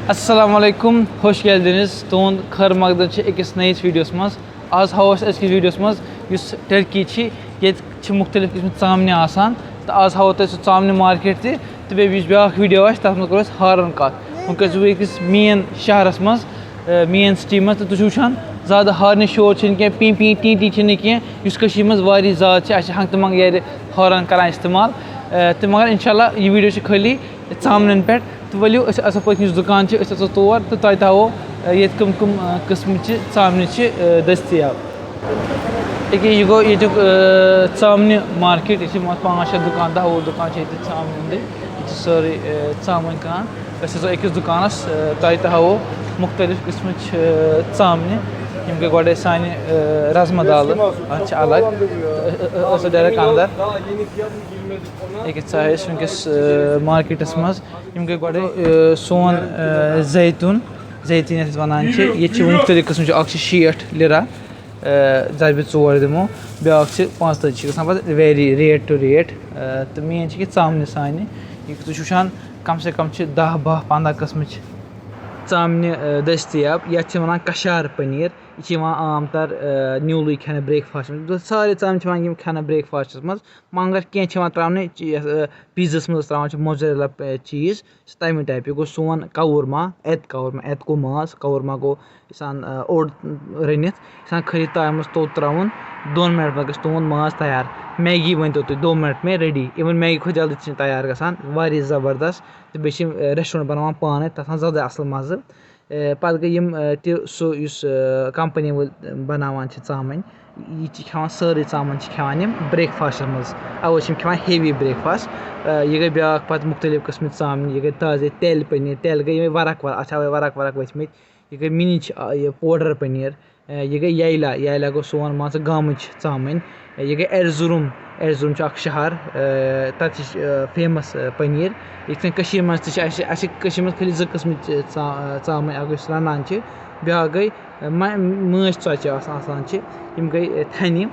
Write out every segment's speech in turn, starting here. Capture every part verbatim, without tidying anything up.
السلام علیکم، خوش گٔیَس دِنِس تُہُنٛد خٲر مقدم چھِ أکِس نٔیِس ویٖڈیوَس منٛز۔ آز ہاوو أسۍ أزکِس ویٖڈیوَس منٛز یُس ٹرکی چھِ، ییٚتہِ چھِ مُختٔلِف قٕسمٕچ ژامنہِ آسان، تہٕ آز ہاوو تۄہہِ سُہ ژامنہِ مارکیٹ تہِ، تہٕ بیٚیہِ یُس بیٛاکھ ویٖڈیو آسہِ تَتھ منٛز کَرو أسۍ ہارن کَتھ۔ وٕنکیٚس چھُس بہٕ أکِس مین شہرَس منٛز، مین سٹی منٛز، تہٕ تُہۍ چھِو وٕچھان زیادٕ ہارنہِ شور چھِنہٕ کینٛہہ، پی پی ٹی ٹی چھِنہٕ کینٛہہ، یُس کٔشیٖرِ منٛز واریاہ زیادٕ چھِ، اَسہِ چھِ ہنٛگتہٕ منٛگہٕ یارِ ہارن کَران استعمال۔ تہٕ مگر انشاءاللہ یہِ ویٖڈیو چھِ خٲلی ژامنٮ۪ن پٮ۪ٹھ۔ تہٕ ؤلِو أسۍ اَژو پٔتۍ کِنۍ یُس دُکان چھِ، أسۍ اَژو تور تہٕ تۄہہِ تہِ ہاوو، اَ، ییٚتہِ کٕم کٕم، اَ، قٕسمٕچہِ ژامنہِ چھِ، اَ، دٔستیاب۔ أکیٛاہ یہِ گوٚو ییٚتیُک، اَ، ژامنہِ مارکیٹ۔ ییٚتہِ چھِ یِمَن پانٛژھ شےٚ دُکان، دَہ وُہ دُکان چھِ ییٚتہِ ژامنہِ ہُنٛدٕے۔ ییٚتہِ چھِ سٲرٕے، اَ، ژامَن کٕنان۔ أسۍ اَژو أکِس دُکانَس، اَ، تۄہہِ تہِ ہاوو مُختٔلِف قٕسمٕچ، اَ، ژامنہِ۔ یِم گٔے گۄڈَے سانہِ، اَ، رَزما دالہٕ، اَتھ چھِ الگ۔ تہٕ أ-، أ-، أ-، أسۍ ڈایریکٹ اَندَر۔ أکیٛاہ ژاے أسۍ وٕنکیٚس، اَ، مارکیٹَس منٛز۔ یِم گٔے گۄڈَے، اَ، سون، اَ، زیتون، زیتون یَتھ أسۍ وَنان چھِ۔ ییٚتہِ چھِ مُختٔلِف قٕسم چھِ، اَکھ چھِ شیٹھ لیرا، اَ، ضربِ ژور دِمو، بیٛاکھ چھِ پانٛژتٲجی، چھِ گژھان پَتہٕ vary rate to rate۔ اَ، تہٕ مین چھِ کہِ ژامنہِ سانہِ، یہِ تُہۍ چھِو وٕچھان کَم سے کَم چھِ دَہ، بَہہ، پنٛداہ قٕسمٕچ ژامنہِ، اَ، دٔستیاب۔ یَتھ چھِ وَنان کَشار پٔنیٖر۔ یہِ چھِ یِوان عام طور، اَ، نیوٗلٕے کھٮ۪نہٕ breakfast منٛز۔ سارے ژامنہِ چھِ یِوان یِم کھٮ۪نہٕ breakfast منٛز، مگر کینٛہہ چھِ یِوان ترٛاونہٕ، یہِ، یَتھ، اَ، پیٖزَس منٛز ترٛاوان چھِ mozzarella، اَ، cheese، چھِ تَمہِ type۔ یہِ گوٚو سون کَوُرما، اَتہِ کَوُرما، اَتہِ گوٚو ماز، کَوُرما گوٚو اِنسان، اَ، اوٚڑ رٔنِتھ، اِنسان خٲلی تایہِ منٛز توٚت ترٛاوُن، دۄن مِنٹَن گژھِ تُہُنٛد ماز تیار۔ Maggi ؤنۍ تو تُہۍ، دو منٹ میں ready۔ Even Maggi کھۄتہٕ جلدی چھِ تیار گژھان، واریاہ زبردست۔ تہٕ بیٚیہِ چھِ یِم، اَ، restaurant بَناوان پانَے، تَتھ آسان زیادَے اَصٕل مَزٕ۔ اَ، پَتہٕ گٔے یِم، اَ، تہِ سُہ یُس، اَ، company وٲلۍ بَناوان چھِ ژامَنۍ، یہِ چھِ کھٮ۪وان سٲرٕے ژامَن چھِ کھٮ۪وان یِم breakfast منٛز، اَوَے چھِ یِم کھٮ۪وان heavy breakfast۔ اَ، یہِ گٔے بیٛاکھ پَتہٕ مُختٔلِف قٕسمٕچ ژامنہِ، یہِ گٔے تازے تیٚلہِ پٔنیٖر، تیٚلہِ گٔے یِمَے ورق ورق، اَتھ چھِ اَوَے ورق ورق ؤتھۍ مٕتۍ۔ یہِ گٔے mini چھِ، آ، یہِ powder پٔنیٖر۔ اَ، یہِ گٔے ییلا، ییلا گوٚو سون مان ژٕ گامٕچ ژامٕنۍ۔ اَ، یہِ گٔے ارزُروم، ارزُروم چھُ اَکھ شہر، اَ، تَتہِ چھِ، اَ، famous، اَ، پٔنیٖر۔ یِتھ کٔنۍ کٔشیٖرِ منٛز تہِ چھِ اَسہِ، اَسہِ چھِ کٔشیٖرِ منٛز خٲلی زٕ قٕسمٕچ، اَ، ژا-، اَ، ژامٕنۍ، اَکھ گٔے یُس رَنان چھِ، بیٛاکھ گٔے، اَ، مَ-، مٲنٛچھ ژۄچہِ آسان، آسان چھِ۔ یِم گٔے، اَ، تھَنہِ،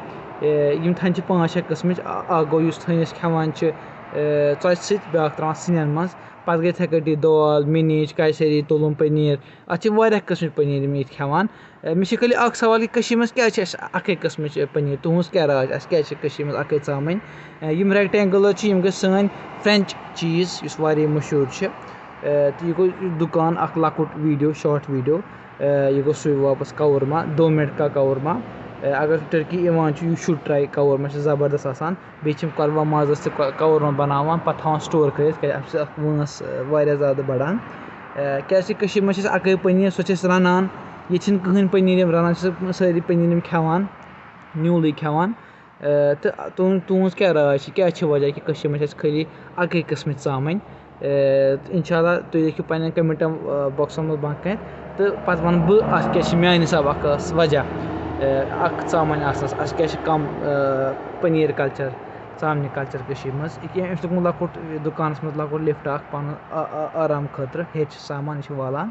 اَ، یِم تھَنہِ چھِ پانٛژھ شےٚ قٕسمٕچ۔ اَ-، اَکھ گوٚو یُس تھٔنۍ أسۍ کھٮ۪وان چھِ، اَ، ژۄچہِ سۭتۍ، بیٛاکھ ترٛاوان سِنٮ۪ن منٛز۔ پَتہٕ گٔے یِتھَے کٲٹھۍ یہِ دال، mini چھِ، کایسری، تُلُم پٔنیٖر، اَتھ چھِ واریاہ قٕسمٕچ پٔنیٖر یِم ییٚتہِ کھٮ۪وان۔ اَ، مےٚ چھِ خٲلی اَکھ سوال، یہِ کٔشیٖرِ منٛز کیٛازِ چھِ اَسہِ اَکٕے قٕسمٕچ پٔنیٖر؟ تُہٕنٛز کیٛاہ راے چھِ؟ اَسہِ کیٛازِ چھِ کٔشیٖرِ منٛز اَکٕے ژامَنۍ؟ اَ، یِم rectangular چھِ، یِم گٔے سٲنۍ French cheese، یُس واریاہ مشہوٗر چھِ۔ اَ، تہٕ یہِ گوٚو دُکان اَکھ لۄکُٹ video، short video۔ اَ، یہِ گوٚو سُے واپَس کَوُرما، دو منٹ کا کَوُرما۔ اَ، اگر تُہۍ ٹٔرکی یِوان چھِو، you should try کَوُرما، چھِ زبردست آسان۔ بیٚیہِ چھِ یِم قۄربان مازَس تہِ کو-، کَوُرما بَناوان، پَتہٕ تھاوان store کٔرِتھ، کیٛازِ اَتھ چھِ اَتھ وٲنٛس، اَ، واریاہ زیادٕ بَڑان۔ اَ، کیٛازِکہِ کٔشیٖرِ منٛز چھِ أسۍ اَکٕے پٔنیٖر، سۄ چھِ أسۍ رَنان۔ ییٚتہِ چھِنہٕ کٕہٕنۍ پٔنیٖر یِم رَنان چھِ، سٲری پٔنیٖر یِم کھٮ۪وان، نیوٗلٕے کھٮ۪وان۔ اَ، تہٕ تُہُنٛد، تُہٕنٛز کیٛاہ راے چھِ؟ کیٛازِ چھِ وجہ کہِ کٔشیٖرِ منٛز چھِ اَسہِ خٲلی اَکٕے قٕسمٕچ ژامَنۍ؟ اَ، تہٕ اِنشاء اللہ تُہۍ لیکھِو پنٛنٮ۪ن comment، اَ، boxن منٛز بۄنہٕ کَنہِ، تہٕ پَتہٕ وَنہٕ بہٕ اَتھ کیٛاہ چھِ میٛانہِ حِساب اَکھ ٲس وجہ، اَ، اَکھ ژامَنۍ آسنَس، اَسہِ کیٛازِ چھِ کَم، اَ، پٔنیٖر culture، ژامنہِ culture کٔشیٖرِ منٛز؟ یہِ کیٛاہ، أمۍ چھُ دیُتمُت لۄکُٹ دُکانَس منٛز لۄکُٹ lift اَکھ پَنُن آ-، آ-، آرام خٲطرٕ، ہیٚرِ چھِ سامان، یہِ چھِ والان۔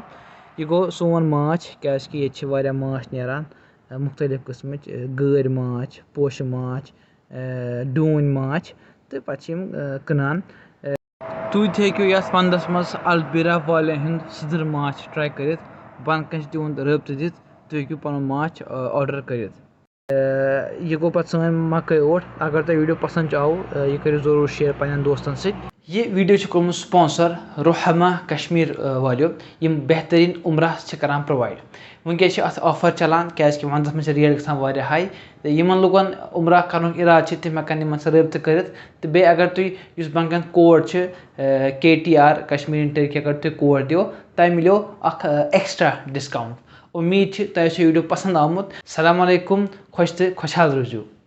یہِ گوٚو سون ماچھ، کیٛازِکہِ ییٚتہِ چھِ واریاہ ماچھ نیران، اَ، مُختلف قٕسمٕکۍ، اَ، گٲرۍ ماچھ، پوشہِ ماچھ، اَ، ڈوٗنۍ ماچھ، تہٕ پَتہٕ چھِ یِم، اَ، کٕنان۔ تُہۍ تہِ ہیٚکِو یَتھ وَنٛدَس منٛز البیرا والٮ۪ن ہُنٛد سٕدٕر ماچھ try کٔرِتھ۔ بۄنہٕ کَنہِ چھِ تِہُنٛد رٲبطہٕ دِتھ، تُہۍ ہیٚکِو پَنُن ماچھ، آ، order کٔرِتھ۔ آ، یہِ گوٚو پَتہٕ سٲنۍ مَکٲے اوٹ۔ اگر تۄہہِ video پَسنٛد چھُ آوُ، آ، یہِ کٔرِو ضروٗر share پنٛنٮ۪ن دوستَن سۭتۍ۔ یہِ video چھُ کوٚرمُت sponsor روحما کشمیر، آ، والیو۔ یِم بہتریٖن عمرہ چھِ کران provide۔ وٕنکیٚس چھِ اَتھ offer چلان، کیٛازِکہِ وَنٛدَس منٛز چھِ rate گژھان واریاہ high۔ تہٕ یِمَن لُکَن عمرہ کَرنُک اِرادٕ چھِ، تِم ہٮ۪کَن یِمَن سۭتۍ رٲبطہٕ کٔرِتھ۔ تہٕ بیٚیہِ اگر تُہۍ یُس بۄنہٕ کَنہِ code چھِ، اَ، K T R، Kashmir in Turkey، اگر تُہۍ code دِیو، تۄہہِ مِلیو اَکھ، اَ، extra discount۔ اُمید چھِ تۄہہِ آسیو video پَسنٛد آمُت۔ السلام علیکم، خۄش تہٕ خۄشحال روٗزِو۔